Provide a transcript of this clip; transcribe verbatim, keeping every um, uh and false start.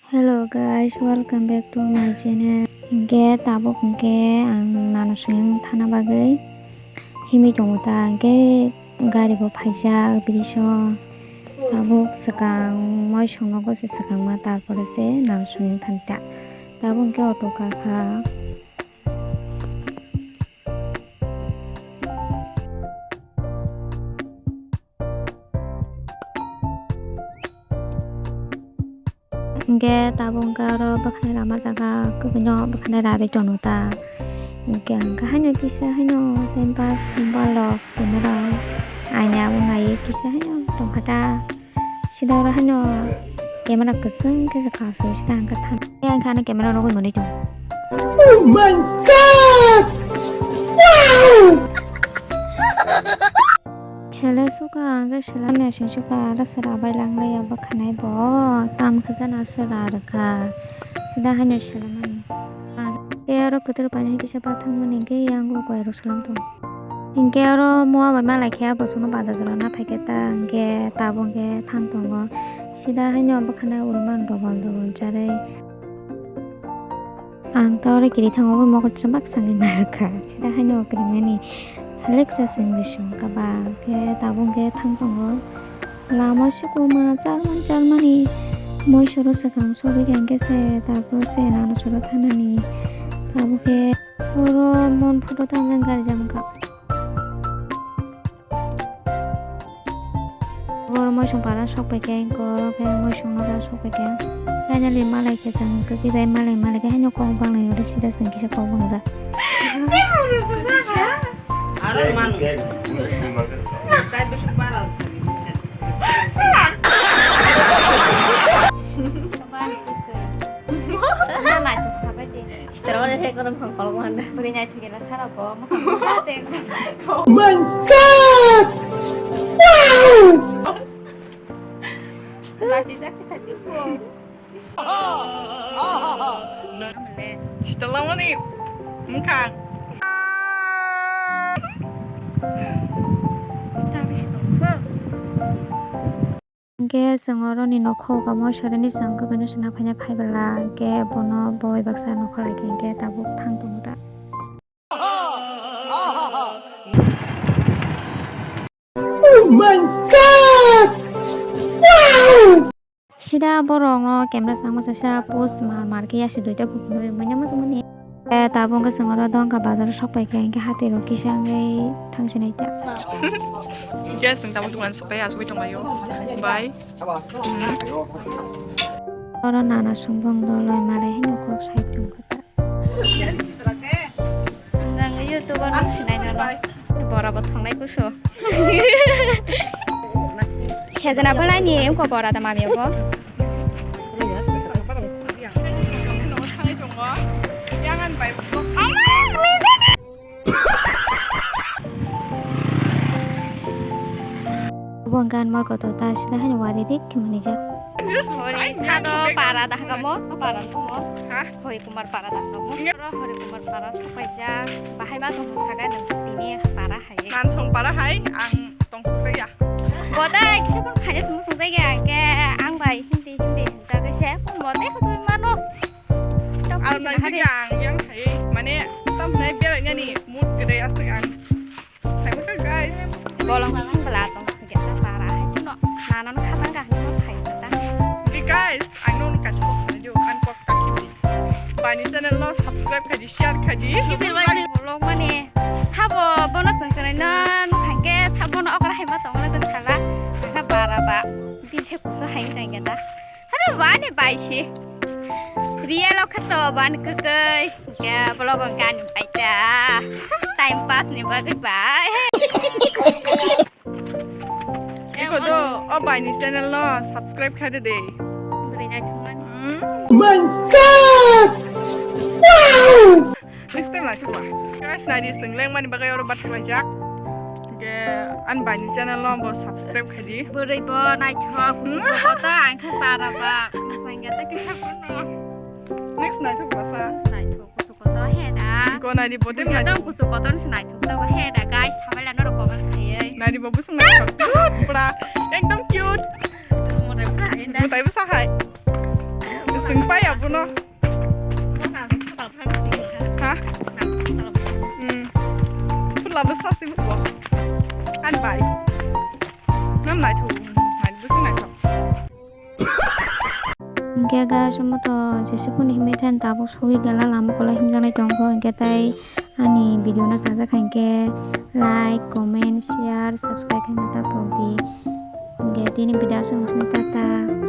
Hello guys, welcome back to my channel. Hingke tabuk hingke ang nana songwi thana bagwi himwi tongo ta, hingke gari bo phaijak bridge o. Tabuk swkang moisong nogo se swkang ma, tarpore se nana songwi thani ta. Tabuk hingke auto kakha. Hingke tabuk hingke oro bwkhanai lama jaga kwbwino bwkhanai rarwi tongo ta. Hingke hingke haino kisa haino time pass hwnba lok camera aina bo naiwi kisa haino tongkha ta. Sida oro haino camera kwchwng khe se kasu sida hingke thang. Hingke ano camera nugwi manwi tongo. Oh my God! Wow! Sele suka, hingke sele naising suka, aro sera bai lang lai ya bwkhanai bo, tam khe jana sera rwkha, sida haino sele mani. Tei aro kwthwr painani kisa bathang mani hingke yango koi rw swnam tongo. Hingke oro mua bai malai khe bosongno bazar jora na phaikhe ta hingke tabuk hingke thang tongo. Sida haino bwkhana uri mano dobol dobol charwi. Ang ta oro kiri thango bo mokol chwng baksa wngwi narwkha. Sida haino kwrwngmani haleksa se wngwi songkha ba hingke tabuk hingke thang tongo. Lama sukuma chalman chalmani moisoro swkang sogwi kha hingke se tarpor se nana soro thanani tabuk khe. Oro mon photo tangwi gari jam kha. Oro moisong para sok pai khe, oro khe moisong no sok pai khe. Finally malai khe chwng kwtwi bai malai malai khe haino kok bang lai oro sida chwng kisa kok bang jak. Aro man. Naithok sabai de. Sitara wale he kono phang kolok manda. Bwrwi naithok ena sara bo, mokhang sa de. My God! Wow! Lachijak khe thati ko. Sitala mani mukhang. Hingke chwng oroni nokho o kamo sorini chwng kwbangma sina phaina phai bwla, hingke bono boi baksa nokho lai khe hingke tabuk thang tongo ta. Oh my God! Wow! Sida borok no camera samo sa sa post mar mar khe yasi duita buphuru manya muchungmani. Eh, tabuk wngkha chwng oro Dongka bazar o sok pai khe, hingke hati rok kisa wngwi thang sinai ta. Hingke chwng tabuk dokan sok pai asugwi tonglaio. Bye. Oro nana song bong doloi malai hino kok sai tongkha ta. Nang YouTube o nung sinai nono. Bora bo thongnai kusu. Sejana belai ni engko bora da mami bo. Bo gan mo koto ta sila hani wari rik manijak. Hori sado para da hagamo, para da mo. Ha? Hori Kumar para da hagamo. Ro Hori Kumar para sopaijak. Bahai ma tong saga nang tini para hai. Nan song para hai ang tong kukreya. Boda kisa kon khanya sung sung jai ya ke ang bai hindi hindi hinta se kon boda ko tu mano. Ang nang jigya ang yang hai mane tam nai berai nani mood gede asik ang. Sai maka guys. Bolong bising bela tong kugeta para hai kuno. Nana no khatang ga no khai kata. Oke guys, ang no kachi kok khana dio, ang kok kaki di. Bani channel no subscribe khai di, share khai di. Bolong mane sabo bono sengkene no nukhangke sabo no okra hai ma tong la sala. Ka para ba. Bini se kusu hai tang kata. Hano bani bai se. Real o khato ban kwkwi. Ya, vlog ang kan bai ta. Time pass ni bagwi bai. Iko do, o bai ni channel no subscribe khai de. Bwrwi naithok mani. My God! Wow! Next time naithok ba. Guys, nai di seng leng mani bagwi oro bathang laijak. Ke an bai ni channel no bo subscribe khai di. Bwrwi bo naithok, kusu kota ang khe para ba. Sangya ta kisa kono. Next naithok basa. Naithok kusu koto heda. Ko nadi botem nadi. Jotong kusu koto se naithok to heda guys, sabai la noro comment khaiye. Nadi bo busung naithok. Cute pura. Ekdom cute. Motai bwsa hai da. Motai bwsa hai. Chwng paiya bono. Ha? Hmm. Phulabo sasi bo. Ani bai. Nam naithok. Naithok, naithok. Hingke guys, omo to jese phone himwi thani tabuk sogwi gela lama kolai himjaknai tongkho. Hingke tai ani video no sajak hingke like, comment, share, subscribe hingke ta pokdi. Hingke tini video aswk tata.